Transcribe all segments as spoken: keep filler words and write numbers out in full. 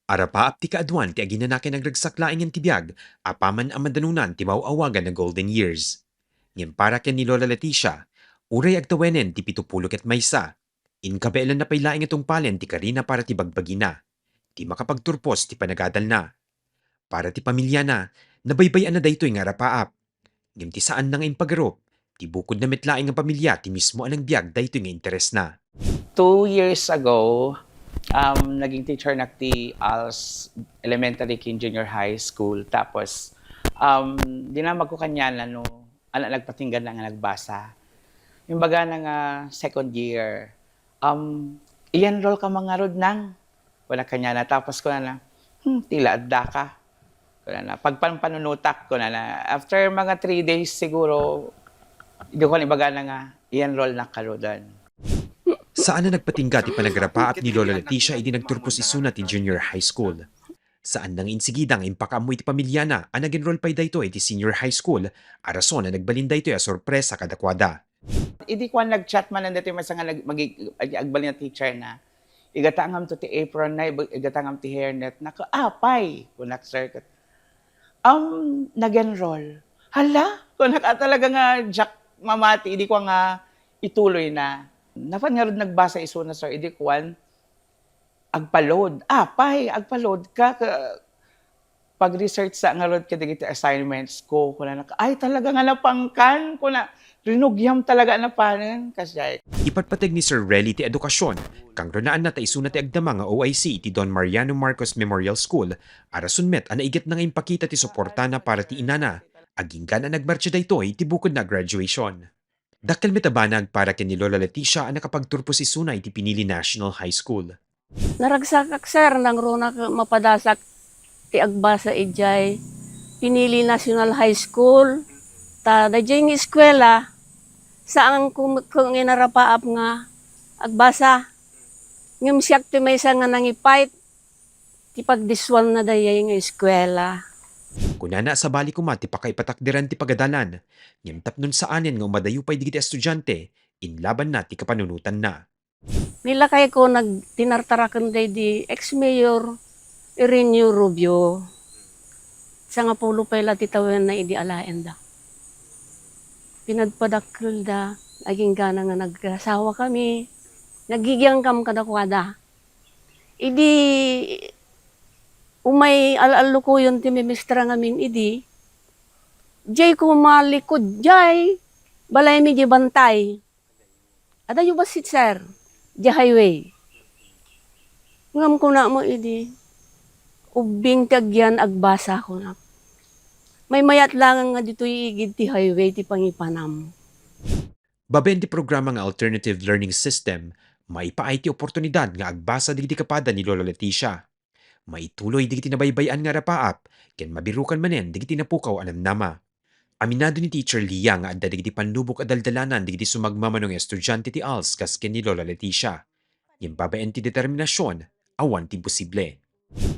Arapaap ti kaaduan ti aginana ken nagragsak laengen ti biag, apaman a madanunan ti maaw-awagan a golden years. Ngem para ken ni Lola Leticia, uray agtawenen ti pitupulo ket maysa, inkabaelanna pay laeng a tungpalen ti karina para ti bagbagina, ti makapagturpos ti panagadalna. Para ti pamiliana, nabaybay-anna daytoy nga arapaap. Ngem ti saanna nga impagarup, ti bukodna met laeng nga pamilya ti mismo a nangbiag daytoy nga interesna. Two years ago, um, naging teacher nak ti als Elementary ken Junior High School. Tapos, um, dinamagko kaniana no, ala, nagpatingga na nga nagbasa. Imbaga na nga second year, um, "I-enroll ka man ngarud, Nang," kunak kaniana. Tapos kunana, "Hmm, ti la addaka," kunana. Pagpanpanunotak, kunana. After mga three days siguro, idi ko ibagana nga, i-enroll na karuden. Saan a nagpatingga ti panagarapaap ni Lola Leticia idi nagturpos isuna ti junior high school. Saan nga insigida nga impakaammo iti pamilyana a nag-enroll pay daytoy iti senior high school, a rason a nagbalin daytoy a sorpresa kadakuada. Idi kuan, nag-chat manen daytoy maysa nga nag-, magi-, ag-, agbalin a teacher na, "Igata ngamto ti apron na, ib-, igata ngam ti hairnet na." "Apay," kunak, "sir, ket, um, nag-enroll." "Hala," kunak, "a, talaga nga diak mamati." Idi kuan nga ituloy na. Napan ngarud nagbasa isuna, sir, idi kuan, agpa-load. "Apay, agpa-load ka?" Ka-, pag-research sa ngarud kadagiti assignments ko, kunana, "Ay, talaga nga napangkan," kuna, "rinugiam talaga a napanen," kasjay. Ipatpateg ni Sir Relly ti edukasyon, kangrunaanna ta isuna ti agdama nga O I C iti Don Mariano Marcos Memorial School, a rason met a naigatna nga impakita ti suportana para ti inana, agingga a nagmartsa daytoy iti bukodna a graduation. Dakkel met a banag para ken ni Lola Leticia a nakapagturpos isuna iti pinili National High School. Naragsakak, sir, nangrunak mapadasak ti agbasa idiay pinili National High School. Ta daydiay nga eskuela, saanko met nga inarapaap nga agbasa. Ngem siak ti maysa nga nangi-fight ti pagdissuanna daydiay nga eskuela. Kunana a sabali koma ti pakaipatakderan ti pagadalan, ngem tapno saanen nga umadayo pay dagiti estudiante, inlabanna ti kapanunotanna. Ni lakayko nagtinartaraken daydi ex-mayor Ireneo Rubio. Sangapulo pay la ti tawenna idi alaenda. Pinagpadakkelda, agingga na nga nagasawa kami, nagigiangkam kadakuada. Idi umay al-allukoyen ti memistra ngamin idi, diay koma likud diay balaymi diay bantay. Adayo bassit, sir, diay highway. Ngem kunam idi, "Ubbing ti agyan agbasa," kunak. "Maymayat laeng nga ditoy igid ti highway ti pangipanam." Babaen ti programa nga alternative learning system, maipaay ti oportunidad nga agbasa dagiti kapada ni Lola Leticia. Maituloy dagiti nabaybay-an nga arapaap ken mabirukan manen dagiti napukaw a namnama. Aminado ni Teacher Lia nga adda dagiti panlubok a daldalanan dagiti sumagmamano nga estudiante ti als kas ken ni Lola Leticia. Ngem babaen ti determinasion, awan ti imposible.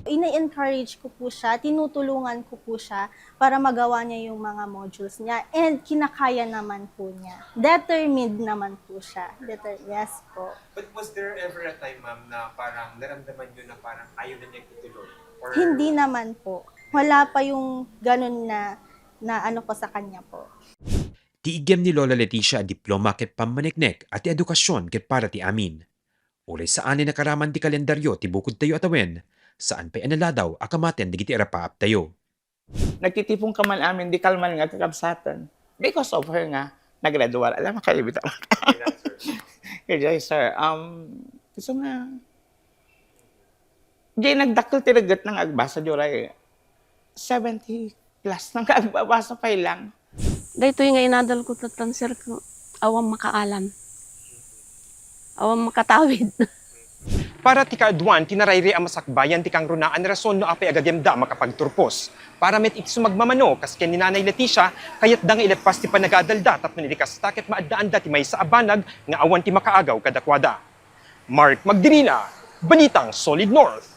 Ini-encourage ko po siya, tinutulungan ko po siya para magawa niya yung mga modules niya, and kinakaya naman po niya. Determined naman po siya. Deter-, yes po. But was there ever a time, ma'am, na parang naramdaman niyo na parang ayaw na niya ituloy? Or hindi naman po. Wala pa yung ganun na, na ano ko sa kanya po. Ti igem ni Lola Leticia a diploma ket pammaneknek a ti edukasyon ket para ti amin. Uray saan a nakaraman ti kalendaryo ti bukodtayo a tawen, saan pay a naladaw a kamaten dagiti arapaaptayo. Nagtitipon ka man amin, di kalman nga kakabsatan. Because of her nga, nagradua. Alam, makaibit ako. Kaya, sir, um, gusto nga, di nagdakkel ti regret nga agbasa, diay uray seventy plus nga agbabasa pay lang. Daytoy nga inadal ko, tattan, sir, ko, awan makaalan. Awan makatawid. Para ti kaaduan ti narayray a masakbayan ti kangrunaan rason no apay a gagemda a makapagturpos. Para met iti sumagmamano, kas ken ni Nanay Leticia, kayatda nga ileppas ti panagadalda tapno iti kasta ket maaddaanda ti maysa a banag nga awan ti makaagaw kadakuada. Mark Magdirina, Balitang Solid North.